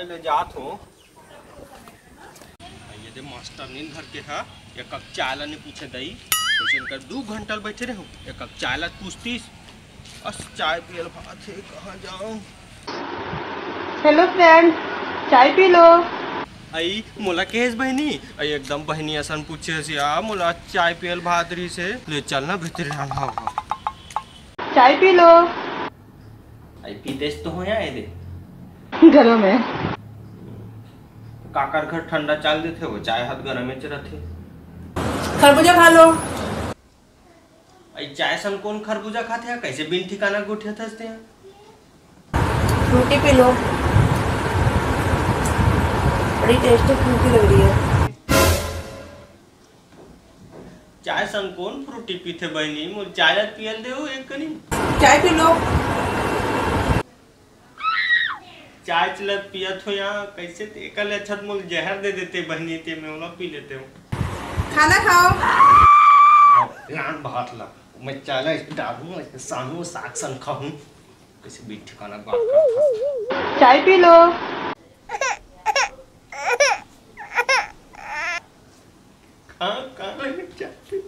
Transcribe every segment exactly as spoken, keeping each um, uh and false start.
ले जात हो। ये दे मास्टर नींद घर के हा, एक कप चाय ला नहीं पूछे दई। वैसे इनकर दू घंटा ले बैठे रहे हो, एक कप चाय ला पूछतीस। अस चाय पियल भात है, कहाँ जाऊँ? हेलो फ्रेंड, चाय पी लो। आई मोला केस बहिनी, आई एकदम बहिनी असन पूछे हस या, मोला चाय पियल भात रही से, ले चल ना भीतरी रांधा हो। चाय पी लो। आई पीतेस तो हो या, ये दे। गरम है। काकर घर ठंडा चाल देथे, वो चाय हाथ गरम च रथे। खरबूजा खा लो। आई चाय सन कौन खरबूजा खाथे, कैसे बिन ठिकाना गोठियाथस ते? फ्रूटी पी लो, बड़ी टेस्टी फ्रूटी लग रही है। चाय संग कौन फ्रूटी पीथे बहिनी? मोर चाय ला पियल देहू एक कनी। चाय पी लो। चाय चलत पियत हो या, कैसे ते एकर ले अच्छा त मोर जहर दे देते बहिनी, ते मैं ओला पी लेते हूँ। खाना खाओ। लान भात ला, मैं चाय ला डालूँ, सानू साग संग खाहूँ। कैसे भी ठिकाना बात करता। चाय पी लो। कहाँ, कहाँ ले जाते?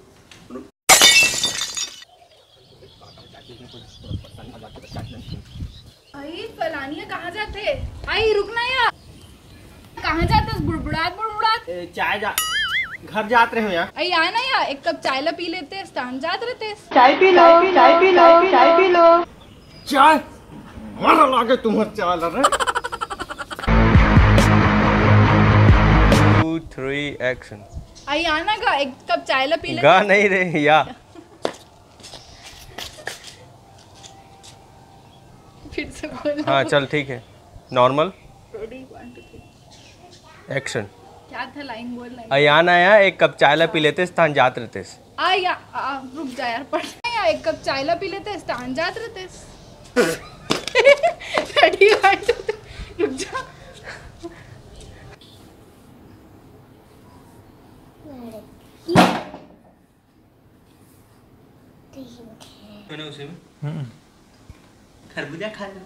आई, फलानिया कहाँ जाते? आई, रुक ना या। कहाँ जाते? बुड़बुड़ात, बुड़बुड़ात। ए, चाय जा, घर जात रहे हो यार। आई, आ ना या, एक कप चाय ला पी लेते, स्थान जात रहते। चाय पी लो, चाय पी लो, चाय पी लो। चाय? मारा लागे तुम्हार चाय ला रे। Two, three, action. आई आना गा, एक कप चाय ला पी ले। गा नहीं रे, या। फिर से बोल। हाँ, चल, ठीक है। Normal. Ready, one, two, three. Action. क्या था लाइन बोलना? आई आना या, एक कप चाय ला पी लेते, स्थान जात रहते। आ या, आ, रुक जा यार, पढ़ या, एक कप चाय ला पी लेते, स्थान जात रहते। Ready, one, two, three, रुक जा। मैंने उसे में हम्म। खरबूजा खा लो।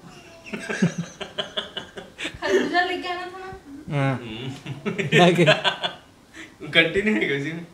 खरबूजा लेके आना था ना। हाँ। हम्म। क्या क्या? Continue है क्या उसी में?